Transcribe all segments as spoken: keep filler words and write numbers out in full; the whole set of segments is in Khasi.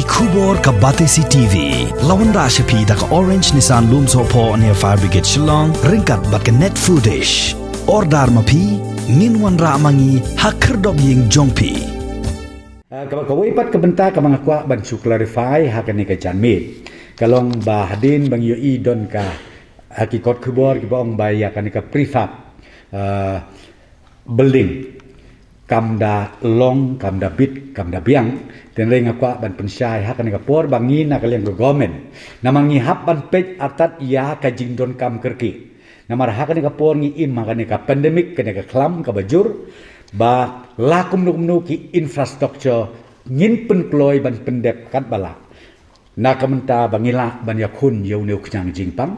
Khubor ka Batesi TV la wanrah sha phi da ka Orange Nissan Lumsohphoh near Fire Brigade Shillong ryngkat bad ka Net Foodish. Order ma phi, ngin wanrah ma ngi ha khyrdop ïing jong phi. Ah, kaba kawei pat ka bynta kaba nga kwah ban shu clarify ha kane ka janmiet ka long ba hadien ba ngi ïohi don ka, ah, ki kot khubor kiba ong ba ïa kane ka prefab, ah, building kam da long, kam da bit, kam da biang. Hynrei nga kwah ban pynshai ha kane ka por ba ngi na ka liang ka government, namar ngi hap ban peit artat ïa ka jingdonkam kyrkieh. Namar ha kane ka por ngi im ha kane ka pandemic, kane ka khlam kaba jur, ba la kumno kumno ki infrastructure ngin pynkloi ban pyndep katba lah. Na ka bynta ba ngi lah ban ïakhun ïa une u khñiang jingpang,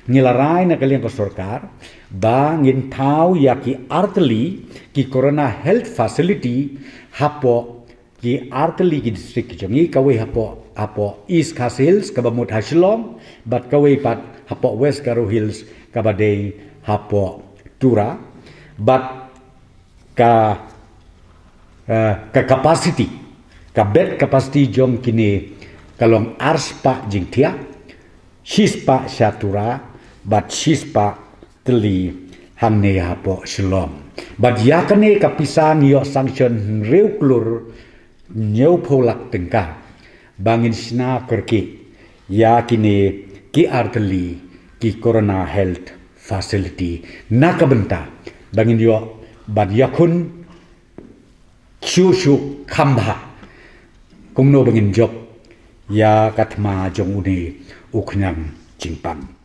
ngi la rai na ka liang ka sorkar ba ngin thaw ïa ki artylli ki Corona Health Facility hapoh ki artylli ki district ki jong ngi, kawei hapoh, hapoh East Khasi Hills kaba mut ha Shillong, bad kawei pat hapoh West Garo Hills kaba dei hapoh Tura, bad ka, eh, ka capacity, ka bed capacity jong kine ka long arspah jingthiah, shispah sha Tura, bad shispah tylli hangne hapoh Shillong. Bad ïa kane ka pisa ngi ïoh sanction hynriew klur hynñiewphew lak tyngka ba ngin shna kyrkieh ïa kine ki artylli ki Corona Health Facility na ka bynta ba ngin ïoh ban ïakhun shuh shuh kham bha kumno ba ngin jop ïa ka thma jong une u khñiang jingpang.